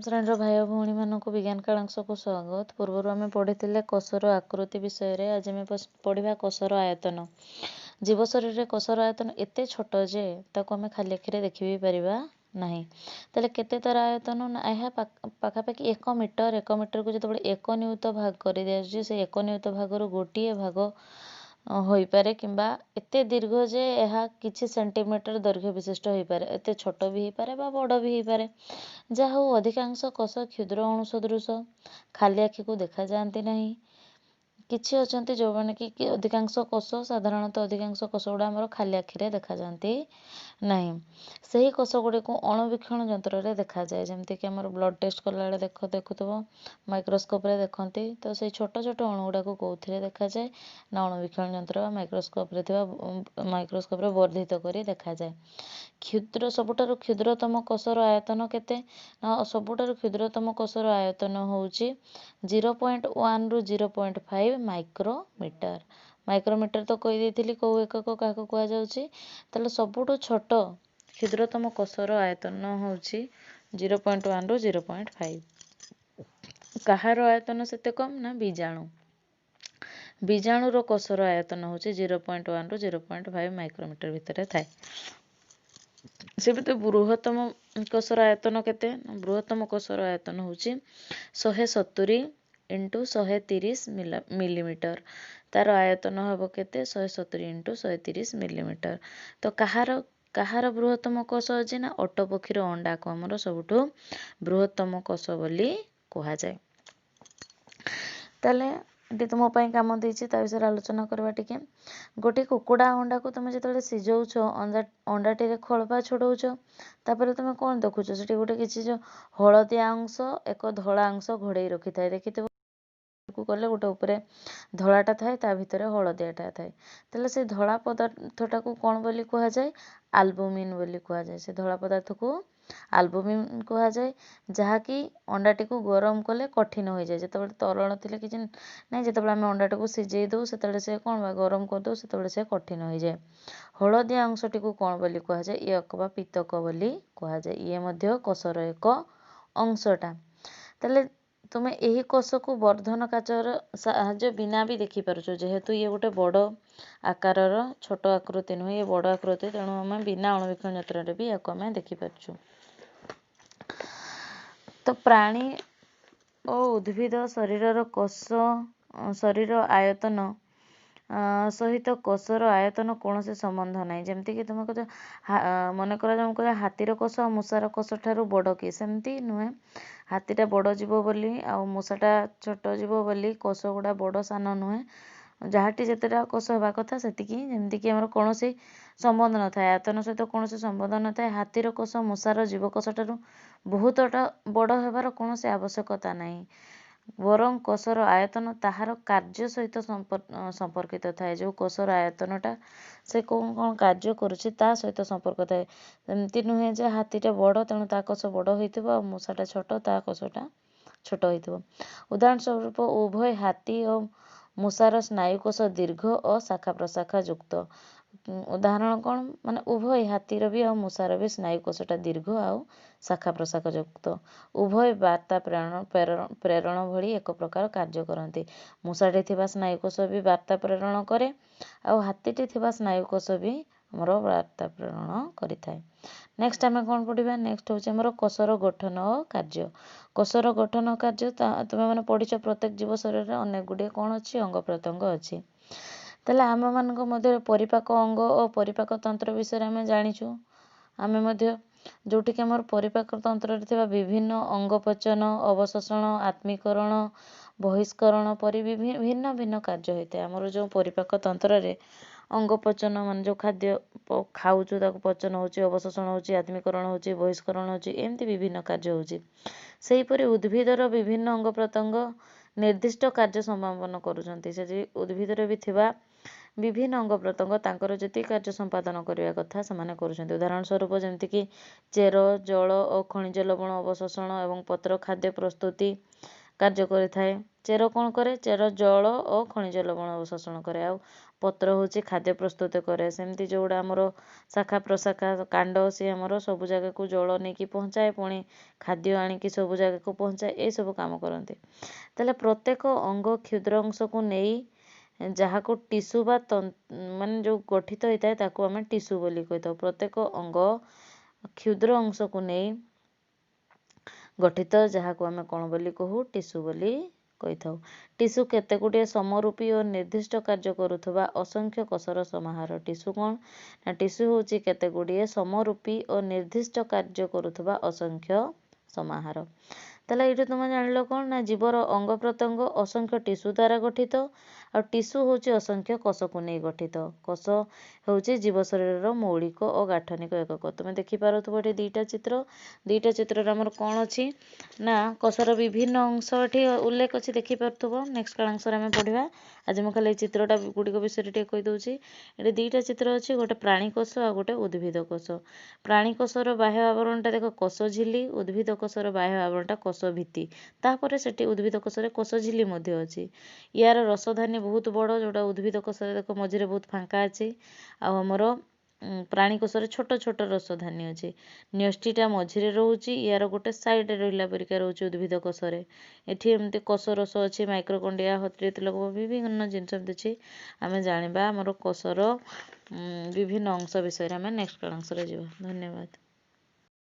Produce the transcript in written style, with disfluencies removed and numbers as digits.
ଶ୍ରେଣୀର ଭାଇ ଓ ଭଉଣୀମାନଙ୍କୁ ବିଜ୍ଞାନ କାଳାଂଶକୁ ସ୍ୱାଗତ। ପୂର୍ବରୁ ଆମେ ପଢ଼ିଥିଲେ କୋଷର ଆକୃତି ବିଷୟରେ, ଆଜି ଆମେ ପଢ଼ିବା କୋଷର ଆୟତନ। ଜୀବ ଶରୀରରେ କୋଷର ଆୟତନ ଏତେ ଛୋଟ ଯେ ତାକୁ ଆମେ ଖାଲି ଆଖିରେ ଦେଖି ବି ପାରିବା ନାହିଁ। ତାହେଲେ କେତେ ତାର ଆୟତନ ନା ଏହା ପାଖାପାଖି 1 ମିଟର। 1 ମିଟରକୁ ଯେତେବେଳେ 1 ନିୟୁତ ଭାଗ କରିଦିଆଯାଉଛି, ସେ 1 ନିୟୁତ ଭାଗରୁ ଗୋଟିଏ ଭାଗ ହୋଇପାରେ, କିମ୍ବା ଏତେ ଦୀର୍ଘ ଯେ ଏହା କିଛି ସେଣ୍ଟିମିଟର ଦୈର୍ଘ୍ୟ ବିଶିଷ୍ଟ ହୋଇପାରେ। ଏତେ ଛୋଟ ବି ହେଇପାରେ ବା ବଡ଼ ବି ହେଇପାରେ। ଯାହା ହଉ, ଅଧିକାଂଶ କୋଷ କ୍ଷୁଦ୍ର ଅଣୁ ସଦୃଶ, ଖାଲି ଆଖିକୁ ଦେଖାଯାଆନ୍ତି ନାହିଁ। କିଛି ଅଛନ୍ତି ଯେଉଁମାନେ କି ଅଧିକାଂଶ କୋଷ, ସାଧାରଣତଃ ଅଧିକାଂଶ କୋଷ ଗୁଡ଼ା ଆମର ଖାଲି ଆଖିରେ ଦେଖାଯାଆନ୍ତି ନାହିଁ। ସେହି କୋଷ ଗୁଡ଼ିକୁ ଅଣୁବୀକ୍ଷଣ ଯନ୍ତ୍ରରେ ଦେଖାଯାଏ। ଯେମିତିକି ଆମର ବ୍ଲଡ଼ ଟେଷ୍ଟ କଲାବେଳେ ଦେଖୁଥିବ, ମାଇକ୍ରୋସ୍କୋପରେ ଦେଖନ୍ତି। ତ ସେଇ ଛୋଟ ଛୋଟ ଅଣୁ ଗୁଡ଼ାକୁ କେଉଁଥିରେ ଦେଖାଯାଏ ନା ଅଣୁବୀକ୍ଷଣ ଯନ୍ତ୍ର ବା ମାଇକ୍ରୋସ୍କୋପରେ ଥିବା ମାଇକ୍ରୋସ୍କୋପରେ ବର୍ଦ୍ଧିତ କରି ଦେଖାଯାଏ। କ୍ଷୁଦ୍ର, ସବୁଠାରୁ କ୍ଷୁଦ୍ରତମ କୋଷର ଆୟତନ କେତେ ନା ସବୁଠାରୁ କ୍ଷୁଦ୍ରତମ କୋଷର ଆୟତନ ହେଉଛି 0.1ରୁ 0.5 ମାଇକ୍ରୋମିଟର। ମାଇକ୍ରୋମିଟର ତ କହିଦେଇଥିଲି କେଉଁ ଏକକ କାହାକୁ କୁହାଯାଉଛି। ତାହେଲେ ସବୁଠୁ ଛୋଟ କ୍ଷୁଦ୍ରତମ କୋଷର ଆୟତନ ହେଉଛି 0.1ରୁ 0.5। କାହାର ଆୟତନ ସେତେ କମ୍ ନା ବୀଜାଣୁ। ବୀଜାଣୁର କୋଷର ଆୟତନ ହେଉଛି 0.1ରୁ 0.5 ମାଇକ୍ରୋମିଟର ଭିତରେ ଥାଏ। ସେମିତି ବୃହତ୍ତମ କୋଷର ଆୟତନ କେତେ? ବୃହତ୍ତମ କୋଷର ଆୟତନ ହେଉଛି 170 ଇଣ୍ଟୁ 130 ମିଲିମିଟର। ତାର ଆୟତନ ହେବ କେତେ? 170 ଇଣ୍ଟୁ 130 ମିଲିମିଟର। ତ କାହାର ବୃହତ୍ତମ କୋଷ ଅଛି ନା ଓଟ ପକ୍ଷୀର ଅଣ୍ଡାକୁ ଆମର ସବୁଠୁ ବୃହତ୍ତମ କୋଷ ବୋଲି କୁହାଯାଏ। ତାହେଲେ ଏଠି ତୁମ ପାଇଁ କାମ ଦେଇଛି, ତା ବିଷୟରେ ଆଲୋଚନା କରିବା ଟିକେ। ଗୋଟିଏ କୁକୁଡ଼ା ଅଣ୍ଡାକୁ ତୁମେ ଯେତେବେଳେ ସିଝଉଛ, ଅଣ୍ଡାଟିରେ ଖୋଳପା ଛଡ଼ଉଛ, ତାପରେ ତୁମେ କ'ଣ ଦେଖୁଛ? ସେଠି ଗୋଟେ କିଛି ଯେଉଁ ହଳଦିଆ ଅଂଶ ଏକ ଧଳା ଅଂଶ ଘୋଡ଼େଇ ରଖିଥାଏ, ଦେଖିଥିବ। କଲେ ଗୋଟେ ଉପରେ ଧଳାଟା ଥାଏ, ତା ଭିତରେ ହଳଦିଆଟା ଥାଏ। ତାହେଲେ ସେ ଧଳା ପଦାର୍ଥଟାକୁ କ'ଣ ବୋଲି କୁହାଯାଏ? ଆଲବୁମିନ୍ ବୋଲି କୁହାଯାଏ। ସେ ଧଳା ପଦାର୍ଥକୁ ଆଲବୁମିନ୍ କୁହାଯାଏ, ଯାହାକି ଅଣ୍ଡାଟିକୁ ଗରମ କଲେ କଠିନ ହୋଇଯାଏ। ଯେତେବେଳେ ତରଳ ଥିଲେ କିଛି ନାହିଁ, ଯେତେବେଳେ ଆମେ ଅଣ୍ଡାଟିକୁ ସିଝେଇ ଦେଉ ସେତେବେଳେ ସେ କ'ଣ ବା ଗରମ କରିଦେଉ, ସେତେବେଳେ ସେ କଠିନ ହୋଇଯାଏ। ହଳଦିଆ ଅଂଶଟିକୁ କ'ଣ ବୋଲି କୁହାଯାଏ? ୟକ ବା ପିତକ ବୋଲି କୁହାଯାଏ। ଇଏ ମଧ୍ୟ କୋଷର ଏକ ଅଂଶଟା। ତାହେଲେ ତୁମେ ଏହି କୋଷକୁ ବର୍ଦ୍ଧନ କାଚର ସାହାଯ୍ୟ ବିନା ବି ଦେଖିପାରୁଛ। ଯେହେତୁ ଇଏ ଗୋଟେ ବଡ଼ ଆକାରର, ଛୋଟ ଆକୃତି ନୁହେଁ, ଇଏ ବଡ଼ ଆକୃତି, ତେଣୁ ଆମେ ବିନା ଅଣୁବୀକ୍ଷଣ ଯନ୍ତ୍ରରେ ବି ୟାକୁ ଆମେ ଦେଖିପାରୁଛୁ। ତ ପ୍ରାଣୀ ଓ ଉଦ୍ଭିଦ ଶରୀରର କୋଷ ଶରୀର ଆୟତନ ସହିତ କୋଷର ଆୟତନ କୌଣସି ସମ୍ବନ୍ଧ ନାହିଁ। ଯେମିତିକି ତୁମେ କହୁଛ, ମନେକର ମୁଁ କହିବା ହାତୀର କୋଷ ଆଉ ମୂଷାର କୋଷ ଠାରୁ ବଡ଼ କି? ସେମିତି ନୁହେଁ। ହାତୀଟା ବଡ଼ ଜୀବ ବୋଲି ଆଉ ମୂଷାଟା ଛୋଟ ଜୀବ ବୋଲି କୋଷ ଗୁଡ଼ା ବଡ଼ ସାନ ନୁହେଁ। ଯାହାଟି ଯେତେଟା କୋଷ ହେବା କଥା ସେତିକି। ଯେମିତିକି ଆମର କୌଣସି ସମ୍ବନ୍ଧ ନଥାଏ, ଆୟତନ ସହିତ କୌଣସି ସମ୍ବନ୍ଧ ନଥାଏ। ହାତୀର କୋଷ ମୂଷାର ଜୀବକୋଷ ଠାରୁ ବହୁତଟା ବଡ଼ ହେବାର କୌଣସି ଆବଶ୍ୟକତା ନାହିଁ। ବରଂ କୋଷର ଆୟତନ ତାହାର କାର୍ଯ୍ୟ ସହିତ ସମ୍ପର୍କିତ ଥାଏ। ଯେଉଁ କୋଷର ଆୟତନଟା ସେ କେଉଁ କ'ଣ କାର୍ଯ୍ୟ କରୁଛି ତା ସହିତ ସମ୍ପର୍କ ଥାଏ। ଏମିତି ନୁହେଁ ଯେ ହାତୀଟା ବଡ଼ ତେଣୁ ତା କୋଷ ବଡ଼ ହୋଇଥିବ ଆଉ ମୂଷାଟା ଛୋଟ ତା କୋଷଟା ଛୋଟ ହୋଇଥିବ। ଉଦାହରଣ ସ୍ୱରୂପ, ଉଭୟ ହାତୀ ଓ ମୂଷାର ସ୍ନାୟୁକୋଷ ଦୀର୍ଘ ଓ ଶାଖା ପ୍ରଶାଖା ଯୁକ୍ତ। ଉଦାହରଣ କ'ଣ? ମାନେ ଉଭୟ ହାତୀର ବି ଆଉ ମୂଷାର ବି ସ୍ନାୟୁକୋଷଟା ଦୀର୍ଘ ଆଉ ଶାଖା ପ୍ରଶାଖା ଯୁକ୍ତ। ଉଭୟ ବାର୍ତ୍ତା ପ୍ରେରଣ ଭଳି ଏକ ପ୍ରକାର କାର୍ଯ୍ୟ କରନ୍ତି। ମୂଷାଟି ଥିବା ସ୍ନାୟୁକୋଷ ବି ବାର୍ତ୍ତା ପ୍ରେରଣ କରେ ଆଉ ହାତୀଟି ଥିବା ସ୍ନାୟୁକୋଷ ବି ଆମର ବାର୍ତ୍ତା ପ୍ରେରଣ କରିଥାଏ। ନେକ୍ସଟ ଆମେ କ'ଣ ପଢ଼ିବା? ନେକ୍ସଟ ହେଉଛି ଆମର କୋଷର ଗଠନ ଓ କାର୍ଯ୍ୟ। କୋଷର ଗଠନ କାର୍ଯ୍ୟ ତୁମେମାନେ ପଢ଼ିଛ। ପ୍ରତ୍ୟେକ ଜୀବ ଶରୀରରେ ଅନେକ ଗୁଡ଼ିଏ କ'ଣ ଅଛି? ଅଙ୍ଗ ପ୍ରତ୍ୟଙ୍ଗ ଅଛି। ତାହେଲେ ଆମମାନଙ୍କ ମଧ୍ୟରେ ପରିପାକ ଅଙ୍ଗ ଓ ପରିପାକ ତନ୍ତ୍ର ବିଷୟରେ ଆମେ ଜାଣିଛୁ। ଆମେ ମଧ୍ୟ ଯେଉଁଠିକି ଆମର ପରିପାକ ତନ୍ତ୍ରରେ ଥିବା ବିଭିନ୍ନ ଅଙ୍ଗ ପଚନ, ଅବଶୋଷଣ, ଆତ୍ମୀକରଣ, ବହିଷ୍କରଣ ପରି ଭିନ୍ନ ଭିନ୍ନ କାର୍ଯ୍ୟ ହୋଇଥାଏ। ଆମର ଯେଉଁ ପରିପାକ ତନ୍ତ୍ରରେ ଅଙ୍ଗ ପଚନ, ମାନେ ଯେଉଁ ଖାଦ୍ୟ ଖାଉଛୁ ତାକୁ ପଚନ ହେଉଛି, ଅବଶୋଷଣ ହେଉଛି, ଆତ୍ମୀକରଣ ହେଉଛି, ବହିଷ୍କରଣ ହେଉଛି, ଏମିତି ବିଭିନ୍ନ କାର୍ଯ୍ୟ ହେଉଛି। ସେହିପରି ଉଦ୍ଭିଦର ବିଭିନ୍ନ ଅଙ୍ଗ ପ୍ରତ୍ୟଙ୍ଗ ନିର୍ଦ୍ଦିଷ୍ଟ କାର୍ଯ୍ୟ ସମାପନ କରୁଛନ୍ତି। ସେଠି ଉଦ୍ଭିଦରେ ବି ଥିବା ବିଭିନ୍ନ ଅଙ୍ଗ ପ୍ରତ୍ୟଙ୍ଗ ତାଙ୍କର ଯେତିକି କାର୍ଯ୍ୟ ସମ୍ପାଦନ କରିବା କଥା ସେମାନେ କରୁଛନ୍ତି। ଉଦାହରଣ ସ୍ୱରୂପ, ଯେମିତିକି ଚେର ଜଳ ଓ ଖଣିଜ ଲବଣ ଅବଶୋଷଣ ଏବଂ ପତ୍ର ଖାଦ୍ୟ ପ୍ରସ୍ତୁତି କାର୍ଯ୍ୟ କରିଥାଏ। ଚେର କ'ଣ କରେ? ଚେର ଜଳ ଓ ଖଣିଜ ଲବଣ ଅବଶୋଷଣ କରେ, ଆଉ ପତ୍ର ହେଉଛି ଖାଦ୍ୟ ପ୍ରସ୍ତୁତ କରେ। ସେମିତି ଯେଉଁଗୁଡ଼ା ଆମର ଶାଖା ପ୍ରଶାଖା, କାଣ୍ଡ, ସିଏ ଆମର ସବୁ ଜାଗାକୁ ଜଳ ନେଇକି ପହଞ୍ଚାଏ, ପୁଣି ଖାଦ୍ୟ ଆଣିକି ସବୁ ଜାଗାକୁ ପହଞ୍ଚାଏ, ଏସବୁ କାମ କରନ୍ତି। ତାହେଲେ ପ୍ରତ୍ୟେକ ଅଙ୍ଗ କ୍ଷୁଦ୍ର ଅଂଶକୁ ନେଇ ଯାହାକୁ ଟିସୁ ବା ମାନେ ଯେଉଁ ଗଠିତ ହେଇଥାଏ, ତାକୁ ଆମେ ଟିସୁ ବୋଲି କହିଥାଉ। ପ୍ରତ୍ୟେକ ଅଙ୍ଗ କ୍ଷୁଦ୍ର ଅଂଶକୁ ନେଇ ଗଠିତ, ଯାହାକୁ ଆମେ କ'ଣ ବୋଲି କହୁ? ଟିସୁ ବୋଲି କହିଥାଉ। ଟିସୁ କେତେ ଗୁଡ଼ିଏ ସମରୂପୀ ଓ ନିର୍ଦ୍ଦିଷ୍ଟ କାର୍ଯ୍ୟ କରୁଥିବା ଅସଂଖ୍ୟ କୋଷର ସମାହାର। ଟିସୁ କ'ଣ ନା, ଟିସୁ ହେଉଛି କେତେ ଗୁଡ଼ିଏ ସମରୂପୀ ଓ ନିର୍ଦ୍ଦିଷ୍ଟ କାର୍ଯ୍ୟ କରୁଥିବା ଅସଂଖ୍ୟ ସମାହାର। ତାହେଲେ ଏଇଠୁ ତୁମେ ଜାଣିଲ କ'ଣ ନା, ଜୀବର ଅଙ୍ଗ ପ୍ରତ୍ୟଙ୍ଗ ଅସଂଖ୍ୟ ଟିସୁ ଦ୍ୱାରା ଗଠିତ, ଆଉ ଟିସୁ ହେଉଛି ଅସଂଖ୍ୟ କୋଷକୁ ନେଇ ଗଠିତ। କୋଷ ହେଉଛି ଜୀବ ଶରୀରର ମୌଳିକ ଓ ଗାଠନିକ ଏକକ। ତୁମେ ଦେଖିପାରୁଥିବ ଏଠି ଦୁଇଟା ଚିତ୍ର। ଦୁଇଟା ଚିତ୍ରରେ ଆମର କ'ଣ ଅଛି ନା, କୋଷର ବିଭିନ୍ନ ଅଂଶ ଏଠି ଉଲ୍ଲେଖ ଅଛି, ଦେଖିପାରୁଥିବ। ନେକ୍ସଟ କ୍ଲାସରେ ଆମେ ପଢ଼ିବା। ଆଜି ମୁଁ ଖାଲି ଏଇ ଚିତ୍ରଟା ଗୁଡ଼ିକ ବିଷୟରେ ଟିକେ କହିଦେଉଛି। ଏଠି ଦୁଇଟା ଚିତ୍ର ଅଛି, ଗୋଟେ ପ୍ରାଣୀ କୋଷ ଆଉ ଗୋଟେ ଉଦ୍ଭିଦ କୋଷ। ପ୍ରାଣୀ କୋଷର ବାହ୍ୟ ଆବରଣଟା ଦେଖ କୋଷ ଝିଲ୍ଲି, ଉଦ୍ଭିଦ କୋଷର ବାହ୍ୟ ଆବରଣଟା କୋଷ ଭିତ୍ତି। ତାପରେ ସେଠି ଉଦ୍ଭିଦ କୋଷରେ କୋଷ ଝିଲ୍ଲି ମଧ୍ୟ ଅଛି। ୟାର ରସଧାନୀ ବହୁତ ବଡ଼, ଯେଉଁଟା ଉଦ୍ଭିଦ କୋଷରେ ଦେଖ ମଝିରେ ବହୁତ ଫାଙ୍କା ଅଛି, ଆଉ ଆମର ପ୍ରାଣୀ କୋଷରେ ଛୋଟ ଛୋଟ ରସଧାନୀ ଅଛି। ନ୍ୟଷ୍ଟିଟା ମଝିରେ ରହୁଛି, ୟାର ଗୋଟେ ସାଇଡ଼ରେ ରହିଲା ପରିକା ରହୁଛି ଉଦ୍ଭିଦ କୋଷରେ। ଏଠି ଏମିତି କୋଷ ରସ ଅଛି, ମାଇକ୍ରୋକଣ୍ଡିଆ, ହରିତଲକ, ବିଭିନ୍ନ ଜିନିଷ ଏମିତି ଅଛି। ଆମେ ଜାଣିବା ଆମର କୋଷର ବିଭିନ୍ନ ଅଂଶ ବିଷୟରେ ଆମେ ନେକ୍ସଟ କ୍ଲାସରେ ଯିବା। ଧନ୍ୟବାଦ।